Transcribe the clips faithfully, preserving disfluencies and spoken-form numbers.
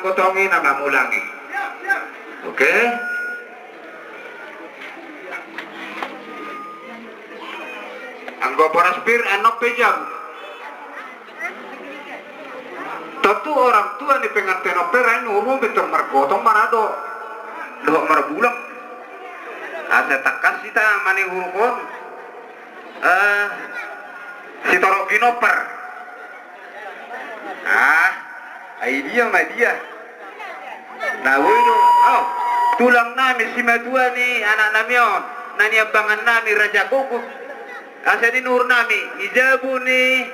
Kotongi na mamulangi. Oke? Anggo boras pir annon pe jabu. Tentu orang tua ni pengantin on pe rain urung bentong margotong marado dohot marbulak. Asa tangkas hita manihurhon, eh, sitorop ginoper. Ah, ai dia ma dia. Na boi do, oh, tulang nami simatua ni anak nami on, na niambangan nami Raja Kuku. Asa ninihur nami, i jabu ni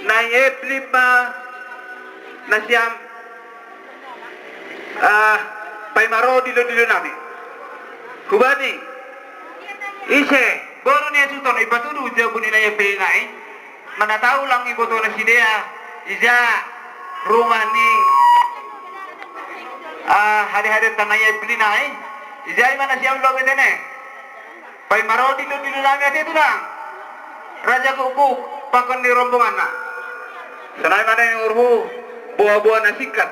Nai Eplin ma na siam, ah, paima ro dilo-dilo nami. Hubani, ise, boru ni asuton, ipatudu jabu ni Nai Eplin nai. Mana tahu lang iboto na sidea, ija rumah ni, ah, hade-hade tanai Eplin nai. Ija i mana siam lobe tene. Paima ro dilo-dilo nami ate tulang. Raja Kuku, pakon ni rombonganna. Sonai ma na ninihurhu, boa-boa na singkat.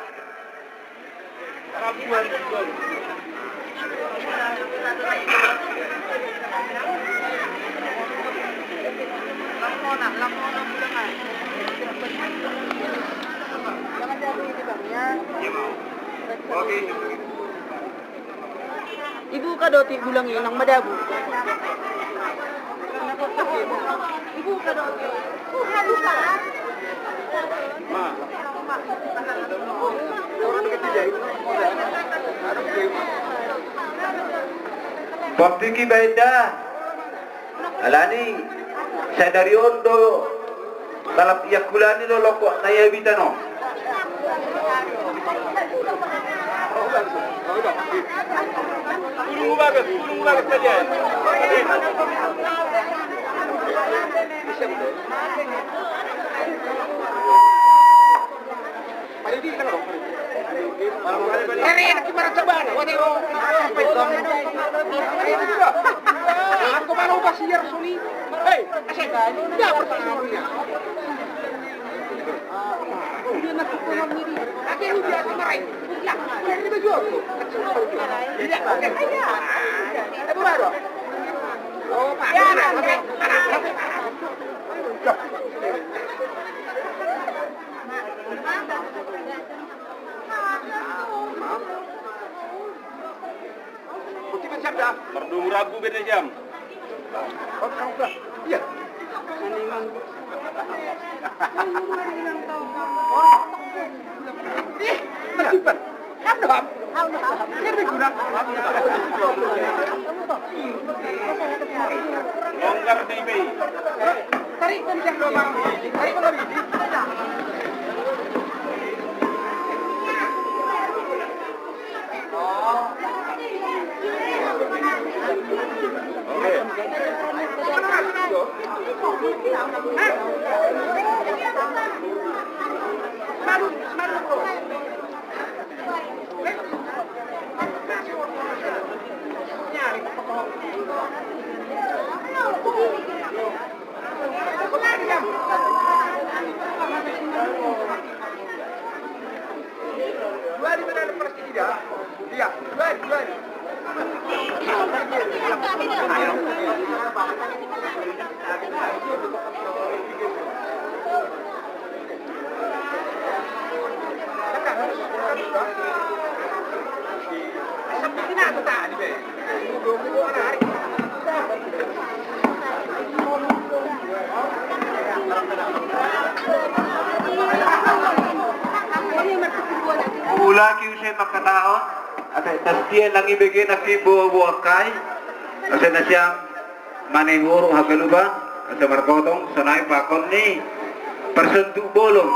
Ibuka do ti bulang i nang madabu. Ibuka do ti. Pamtiki baen da. Alani, sadari on do, dalam ia kulani do loko na ia bita no. Ulung bagas, ulung bagas saja. Ere, enak gimana coba? Waduh. Aku mana ubah siar suni? Hei, asik. Ya, pertama. Dia nak tukang ini. Aku yang udah kemarin. Ya, udah ini baju aku. Tidak, oke. Itu baru. Oh, Pak. Ya, oke. Putih macam dah. Merdung ragu beda jam. Oh, kau dah. Iya. Saniman. Ih, tersimpan. Longgar, T V. Tarik dari jam. Tarik dari. Ulaki use makatahon, ate tastie lang ibege naki boa-boa kai, ate nasiam manihur haganupan, ate margotong, sonai pakon ni parsentuk bolon.